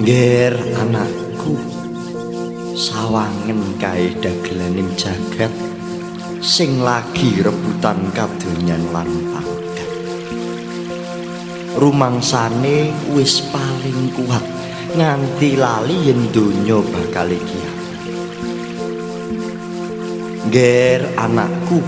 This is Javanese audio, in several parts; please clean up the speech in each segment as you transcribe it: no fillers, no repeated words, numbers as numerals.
Ngger anakku, sawangen kae dagelaning jagat sing lagi rebutan kadonyan lan pangkat. Rumangsane wis paling kuat nganti lali yen donya bakal kiamat. Ngger anakku,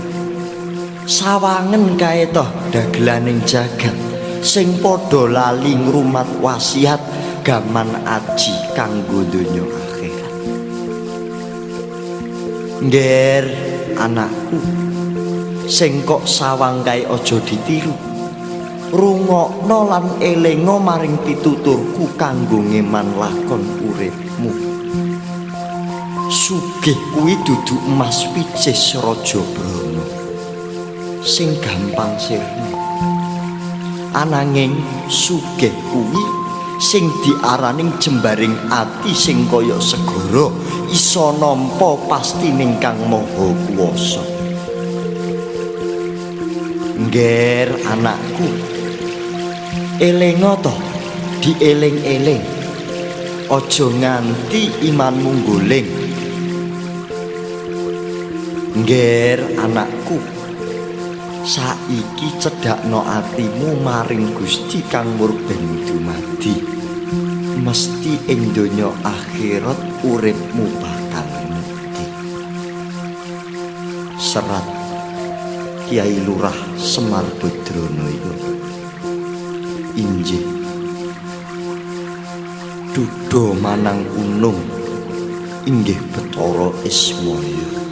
sawangen kae toh dagelaning jagat sing padha lali ngrumat wasiat gaman aji kanggo donya akhirat. Ngger anakku, sing kok sawang kae aja ditiru. Rungokno lan elinga maring pituturku kanggo ngeman lakon uripmu. Sugih kuwi dudu emas picis Raja Brana sing gampang sirna. Ananging sugih kuwi sing diaraning jembaring ati sing kaya segara iso nampa pastining Kang Maha Kuwasa. Ngger anakku, elinga to, dieling-eling. Aja nganti imanmu nggoling. Ngger anakku, saiki cedhakno atimu maring Gusti kang murbeng dumadi. Mesti ing donya akhirat uripmu bakal mukti. Serat Kiai Lurah Semar Badrana iku injih duda manang unung inggih Bathara Ismaya.